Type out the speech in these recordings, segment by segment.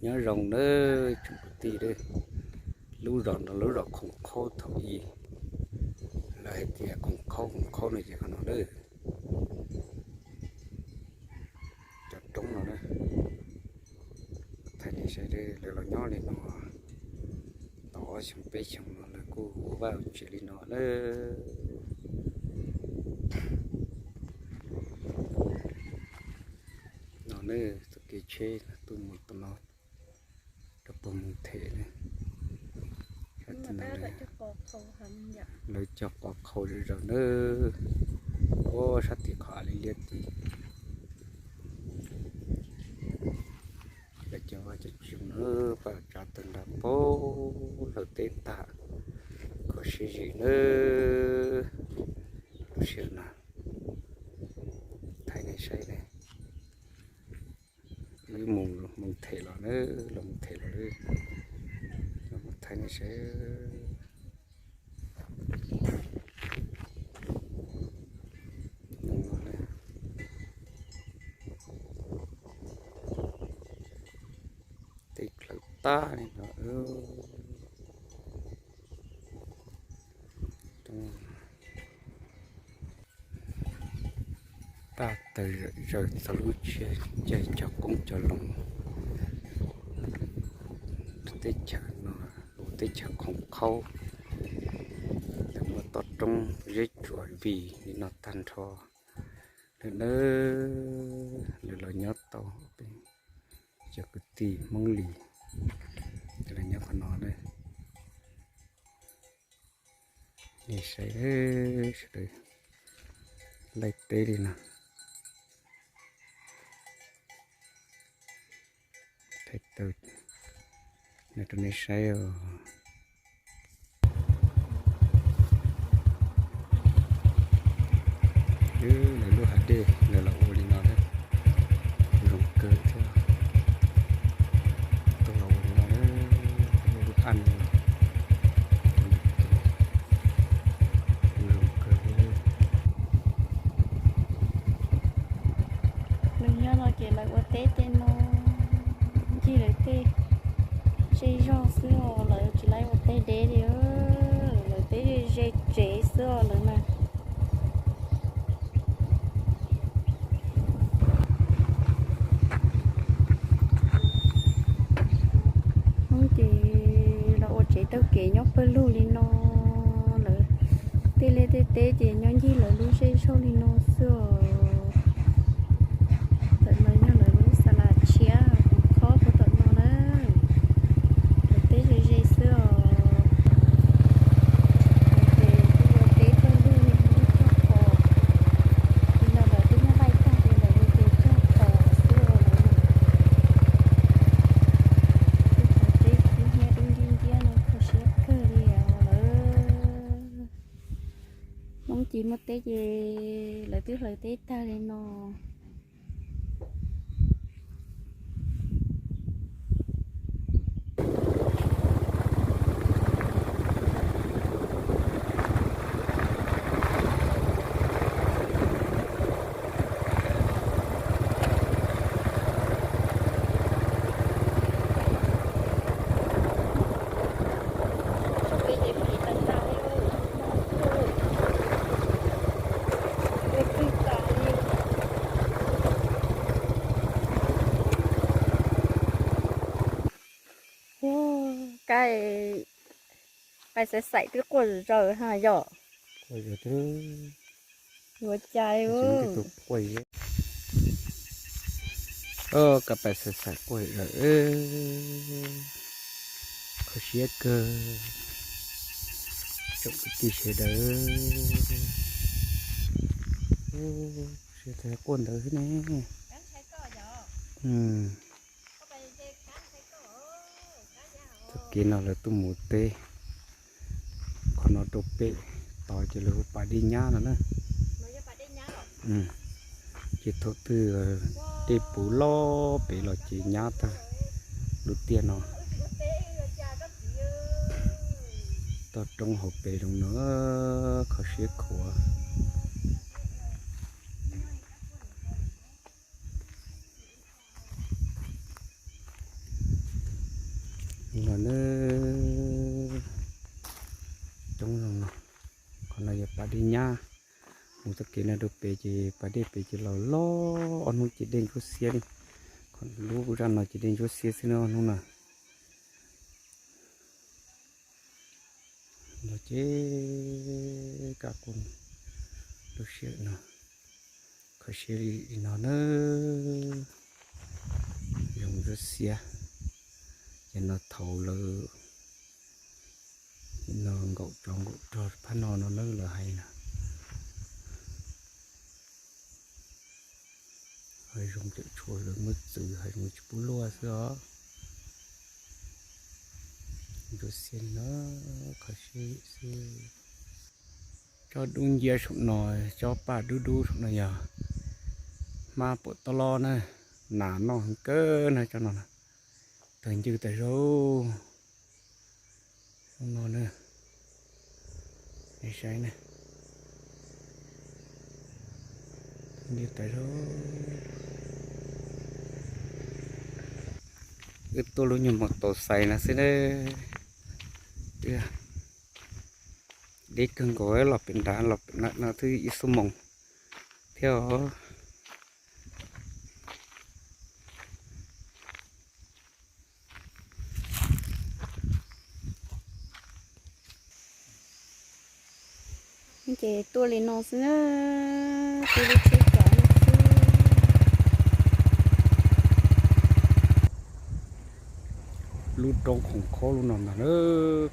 Nyob zoo nawb tsoom kwv tij, lub zos no lub zos Khoom Khaub thaum ub, lawv hais tias Khoom Khaub, Khoom Khaub no ces qhov no nawb, cov roob no na. Thaij nej saib, lawv los nyob li no tau ob xyoos peb xyoos no lawv kuj ua vaj ua tsev li no na. No ne, tus kev tsheb tuaj mus tom no rau puag mus them ne. Lawv cog qos qhau zom zaws na. Ua sab tim qhov av liab liab tid. Lawv cov vaj cov tsev na, paj tsav tawg nrag paug hlawv teb tag, kho siab zim na. Lub sij hawm no thaij nej saib ne. Wb mus mus them los na, los mus them los, los mus thaij nej saib. Tej plawv tag li no. Tag tawg zom zaws txog lub tsiab caij cog qoob cog loo teb chaws no, lub teb chaws Khoom Khaub. Lawv muaj toj roob zeb tsuas vig li no tag nrho lawm na. Lawv los nyob tau, cov kwv tij Hmoob Lis, lawv nyob qhov no na. Nej saib, sawv daws laij teb li no. Thaij tau no rau nej saib os. Lawv lub hav dej lawv los ua li no, zoo kawg thiab. Tuaj los ua li no, lub aj no zoo kawg li. Lawv nyob no ces lawv ua teb tej no, ncig lawv tej zej zog xwb os, lawv tsis laib ua teb deb li. Lawv teb ze tsev xwb os lawv na. Hmoob ces los ua tsev taug kev nyob pawg lug li no, lawv tej liaj tej teb ces nyob ncig lawv lub zej zog li no xwb os. Ntawm no yog lawv lub xa las tshiab khob puag tom no na. Lawv teb ze ze xwb os. Ces kuj ua teb pawg lug li, cog qos li no, lawv twb muab laij tag ces lawv ua ces cog qos xwb os lawv. Tej qhov teb kub hnyiab dub nciab nciab no kho siab kawg li os lawv. Hmoob ces muaj teb ces lawv twb hlawv teb tag li no. Kab pais xaim xaim twb quaj zom zaws ha yom. Yuav cas li. Kab pais xaim xaim quaj zom zaws, kho siab kawg. Tsoom kwv tij sawv daws, siab txawv quaj ntawd xwb ne. Txoj kev no lawv tuaj mus teb qhov no rau pem tod ces lawv hu pas dej nyab no na. Ces thaum twg dej puv loj pem los ces nyab tag lub tiaj no. Toj roob hauv pes zoo no, kho siab khuav. Los na, coob zoo no. Qhov no yog pas dej nyab, mus txoj kev no rau pem ces pas dej pem ces los loj, ob hnub ces dej ntsuab xiab li. Qhov lub zaj no ces dej ntsuab xiab xwb na, ob hnub no. Los ces kaj kuj lub sij hawm no, kho siab li no na, zoo ntsuab xiab. Ces no thaum lawv no nkaum tsov nkaum rog phab no no na lawv hais na. Hav zoov cawm tshuaj lawv muab txwv hav zoov tsis pub luaj xwb os. Ntsuab xiab no, kho siab xwb. Tsob dub nciab saum no, tsob paj dub dub saum no yog hmab puam tob lob na, nas noj heev kawg na tsob no. Tawg ncwg tas zog no na, saib na, tawg ncwg tas zog. Wb tuaj lub nyuag mos taus xais no xwb na. Deb kawg nkaus, los pem nrad los pem no twb ib xuab moos thiab os. Ces tuaj li no xwb, tuaj lub tsheb cov no xwb. Lub roob khoom khob lub no mas na,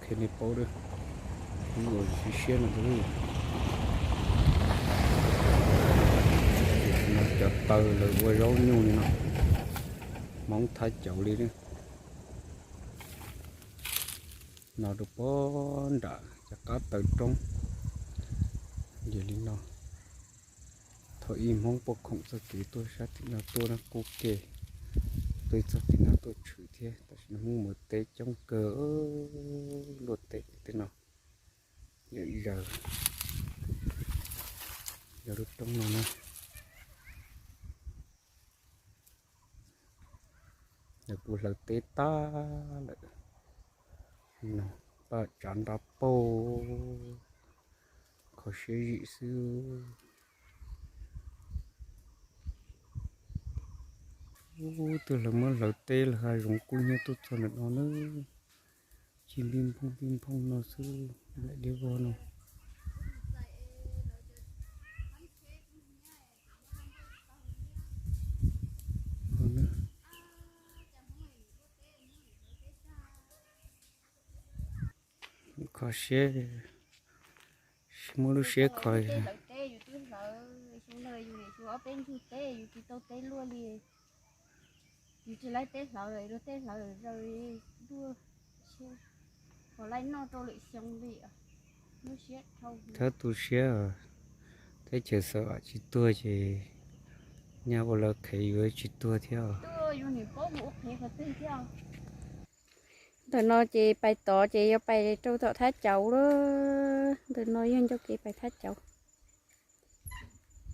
qhia nej paub, lub uas siab siab no, no cov taw lawv ua zaub nyuj li no, Hmoob thab cauv li. No rau pob nram cov qab taw roob, yog li no. Thaum ub Hmoob puaj khoom txoj kev tuaj sab tim no tuaj na, qub ke tuaj txog tim no tuaj tshwm thiab, tam sim no Hmoob mus teb coob kawg, luaj teb tej no. Yog zaws, yog lub roob no na. Nws kuj hlawv teb tag lawm, paj tsav nra paug, kho siab zim xwb. Ub, twb hlawv muab hlawv teb lawm, hav zoov kub hnyiab tuaj txog ntawm no na. Ci npij nphooj npij nphooj no xwb, nplaim deb vog no. Kho siab, muab lub siab kho. Hlawv teb yus twb hlawv, xyoo no yus niam xyoo ob peb ntsug teb yus tsis tau teb luaj li. Yus tsis laib teb hlawv, luag tej hlawv zaws luaj, kom laib noj rau lwm xyoo li. Lub siab dhau. Thawb tu siab, teb chaws xav vam tsis tuag ces nyaj ua lawv qhev yus tsis tuag thiab. Tuaj yus niam paub mus ua qhev qhov twg thiab. Ntawm no ces pais tod ces yuav pais rau tom thab cauv lawm. Ntawm no yog ncauj kev pais thab cauv.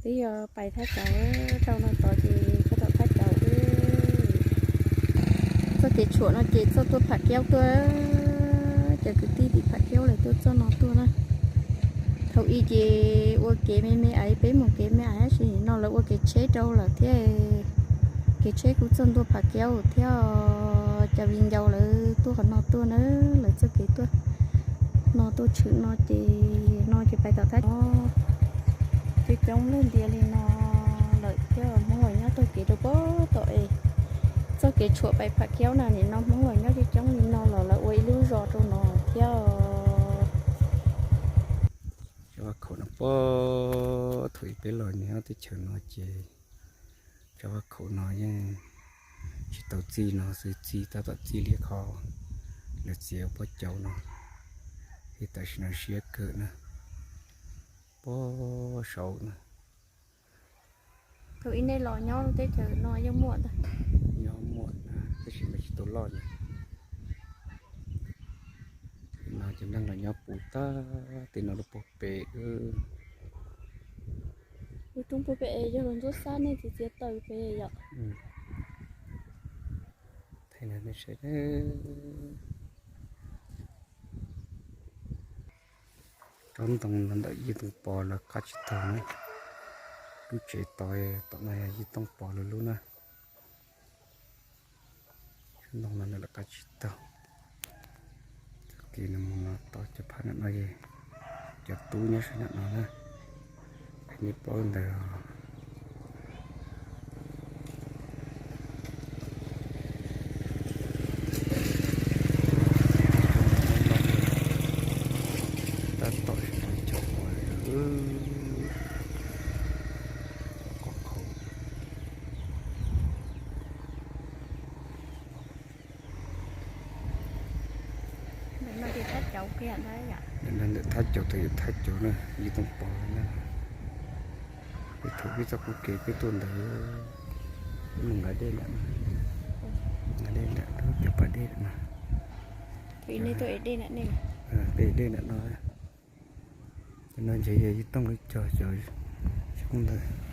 Twb yog pais thab cauv, rau no tod ces txog tom thab cauv. Txoj kev tshuam no ces txoj tuaj Pham Kiaub tuaj, cov kwv tij tim Pham Kiaub lawv tuaj txoj no tuaj na. Thaum ub ces ua kev me me aiv, peb mus kev me aiv tab sis no lawv ua kev tsheb rau lawm thiab. Kev tsheb kuj txog ntua Pham Kiaub thiab, cov viv ncaus lawv tuaj qhov no tuaj na, lawv txoj kev tuaj no tuaj tshwm no ces no ces pais tom thab cauv. Coob coob leej ntiav li no lawm thiab, Hmoob los nyob txoj kev rau pob tom es txoj kev tshuam pais Pham Kiaub na, nim no Hmoob los nyob coob coob li no los lawv ua ib lub zos rau no thiab. Cov vaj khaum no pob, thaum ub peb los nyob teb chaws no ces cov vaj khaum no yeej tsis tau txij no xwb, txij tab tom txij li qhov lawv txiav pob cauv no, thiab tam sim no siab kawg na, pob saud na. Thaum ub nej los nyob lub teb chaws no yeej muaj ntag. Nyob muaj tab sis mas tsis tau loj li. No ces neeg los nyob puv tag tej no rau puag pem. Lub roob puag pem yog lub ntsuab xab nej txiav txiav taws pem yom. Thaum no nej saib, Lub ntoo no ntawm Yij Tooj Pov lawv qab tsib taug na. Lub tsev tod tom no yog Yij Tooj Pov lawv lub na. Lub ntoo no ntawm lawv qab tsib taug. Txoj kev no mus no tod cov phab no no es cov tub nyob sab nram no na. Peb nyob plaub ntawd. Tab tom sawv daws cog quav, cog quav qhaum. Ntawm no ces thab cauv kiag ntag. Ntawm no ntawm thab cauv, tus yawm thab cauv na, Yij Tooj Pov na. Peb thaum peb txoj qub kev peb tuaj ntawd, peb mus nqa dej nram no, nqa dej nram lub cov pas dej nram no. Peb ev dej nram no. Cov no ntshe yog Yij Tooj lawv cog cov xyoob ntawd.